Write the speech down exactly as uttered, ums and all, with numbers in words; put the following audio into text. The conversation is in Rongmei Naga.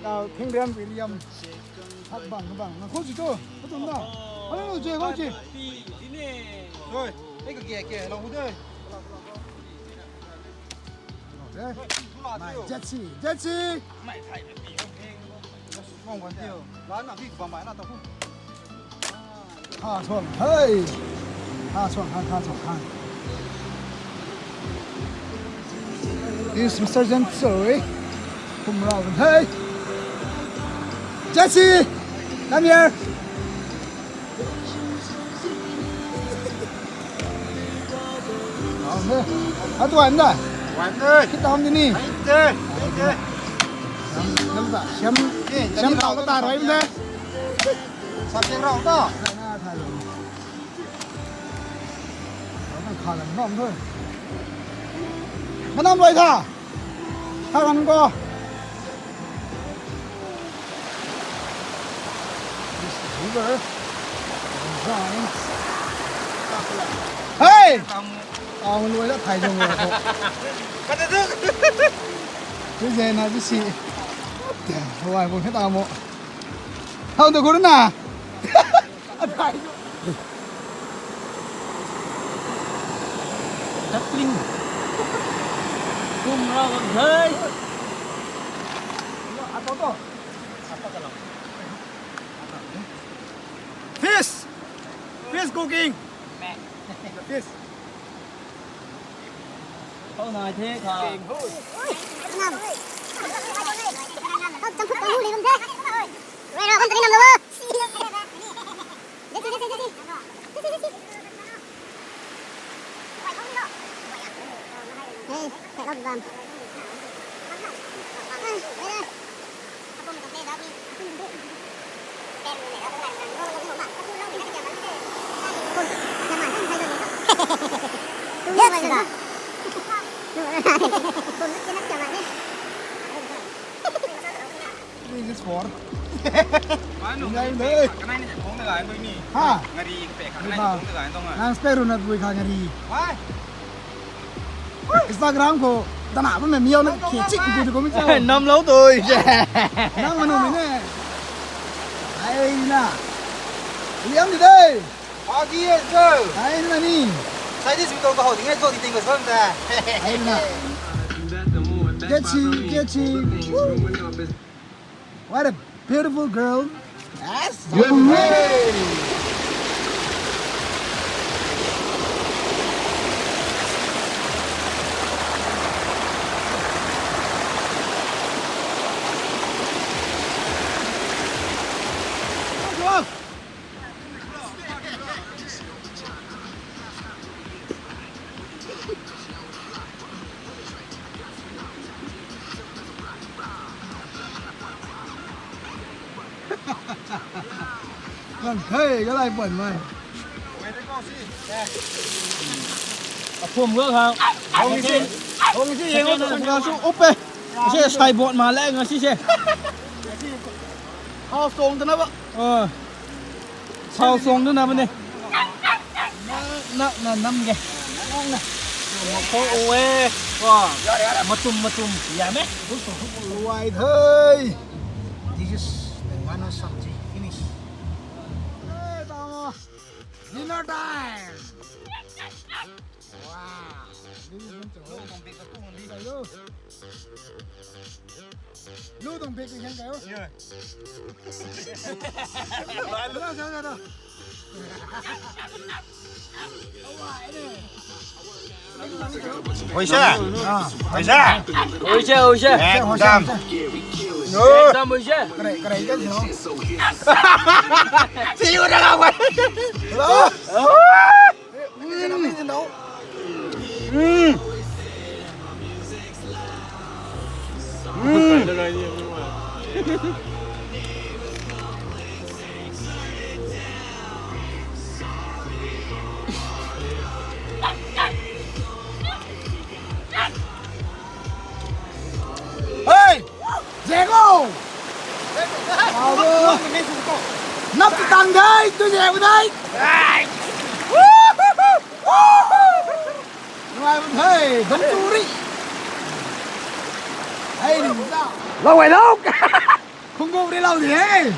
Kau Thingrem William. Hak bang, bang. Na khou si tu. Khou tu na. Ano lo je, khou si. Oi, ei ka kia kia lo hu de. Jesse, Jesse. Mong kan tiu. Lan na bi bam bai na ta hu. Ha chuang, hey. Ha chuang, ha, ha chuang, ha. This is Mister Jen Tsui. Kum rau kan, hey. Jesse, come here. Atu ai na. Wan de. Kita ham ni. Ai de. Ai de. Nam ta, siam, siam tau ta roi de. Sap jeng rau ta. Kha lam nom the. Manam loi tha. Kha lam ko. This is river. Hey! Aw, loi la thai jong ko. Kata tu. Tu je na tu si. Hawai ko khata mo. How to go na? Duckling. Kum rau bam thei. Fish. Fish cooking. Fish. Khou nai the kha. Kau chang khut kau lu li bam the. Rui rau kan tani nam lo. Jesse, Jesse, Jesse. Jesse, Jesse. Hey, khat lou bam. Hey, hey, hey. Yes, sir. This is for. Kanai ni khong na gai ni. Ha? Ngari pe kanai ni khong na gai tong. Nang spek runa bui kha ngari. Why? Instagram khou tana bammei miau na khe chik ku tu kum chau. Nam lou tu je. Nang manu mei ne. Ai na. Liam di de. Agi e zo. Ai na ni. Sai di sui tong ka ho ding e zo di ting ka zo na. Ai na. Get you, get you. What a beautiful girl. Yes. Yay! Nang thei ka lai puan mai. Aphum gak khang. Hong si, hong si yeng o, nga su up e. Ase sai bot ma le nga si se. Hau song ta na ba. Sau song na na bam ni. Na, na, na, nam ge. Na, na. Makho o e. Wa. Matum, matum. Ya me. Luai thei. This is the ngana sabji. Finish. Hey, tama. Dinner time. Wow. This is Lu tuang bik ka kung di. Lu tuang bik ka kung kayo. Yeah. Lu, lu, lu, lu. Hoise? Ah. Hoise? Hoise, hoise. Ekdam. Ekdam hoise. Kare, kare, kare. See you, hello. Hey! Zek o! Nap tu tang dai, tu zek dai. Ngai bun hei, dam tu ri. Hei, ni ta. Lo wai lo. Kung gu ri lou di e.